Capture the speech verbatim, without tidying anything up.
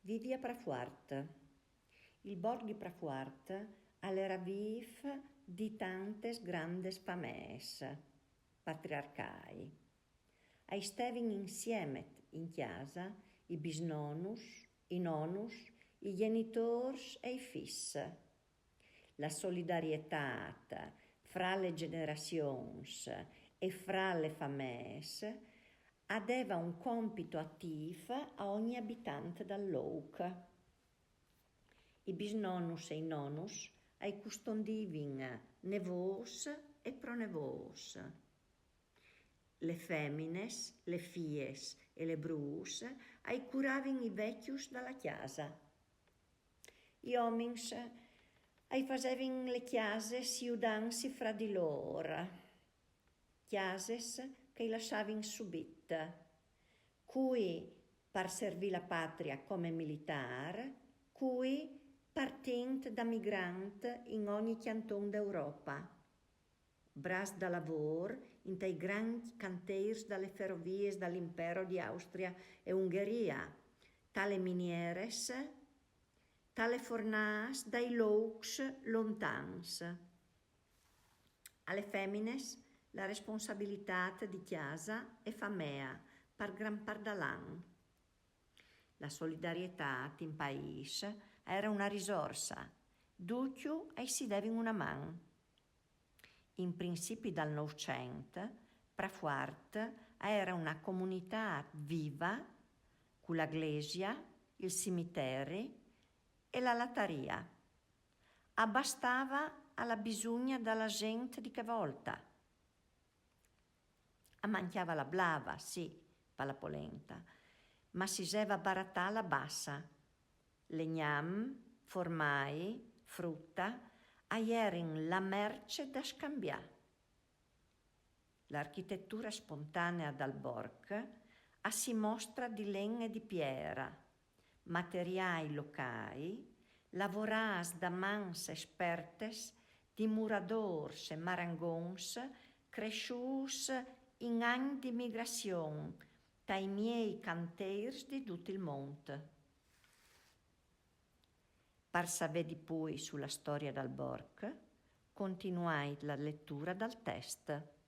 Vivia Prafuart. Il borc di Prafuart al era vîf di tantes grandes famees patriarcâi. A istevin insiemet in cjasa i bisnonus, i nonus, i gjenitôrs e i fîs. La solidarietât fra lis gjenerazions e fra lis famees a deva un compito atîf a ogni abitant dal lûc. I bisnonus e i nonus a custodivin nevôts e pronevôts. Lis femines, lis fiis e lis brûts a curavin i vecjos de cjasa. I omins a fasevin lis cjasis judantsi fra di lôr. Cjasis che i lassavin subit. Cui par servî la patria come militâr, cui partint da migrant in ogni cjanton d'Europa. Braçs da lavôr intai grancj cantîrs da lis feroviis dal impero di Austria e Ungheria, ta lis minieris, ta lis fornâs dai lûcs lontans. A lis femines la responsabilitât di cjasa e famea par gran part dal an. La solidarietât in paîs a era una risorsa, ducj a si devin una man. In principi dal Nûfcent, Prafuart a era una comunitât viva, cu la glesia, il cimiteri e la lataria. A bastava a la bisugna da la zent di chê volta. A mancjava la blava, sì, pa la polenta, ma si zeva baratâ la bassa. Legnam, formai, fruta, a jerin la merce da scambiâ. La architetura spontanea dal borc a si mostra di len e di piera, materiâi locâi, lavorâts da mans espertes di muradôrs e marangons cressûts in agns di migrazion tai miei cantîrs di dut il mont. Par savê di plui su la storia dal borc, continuait la letura dal test.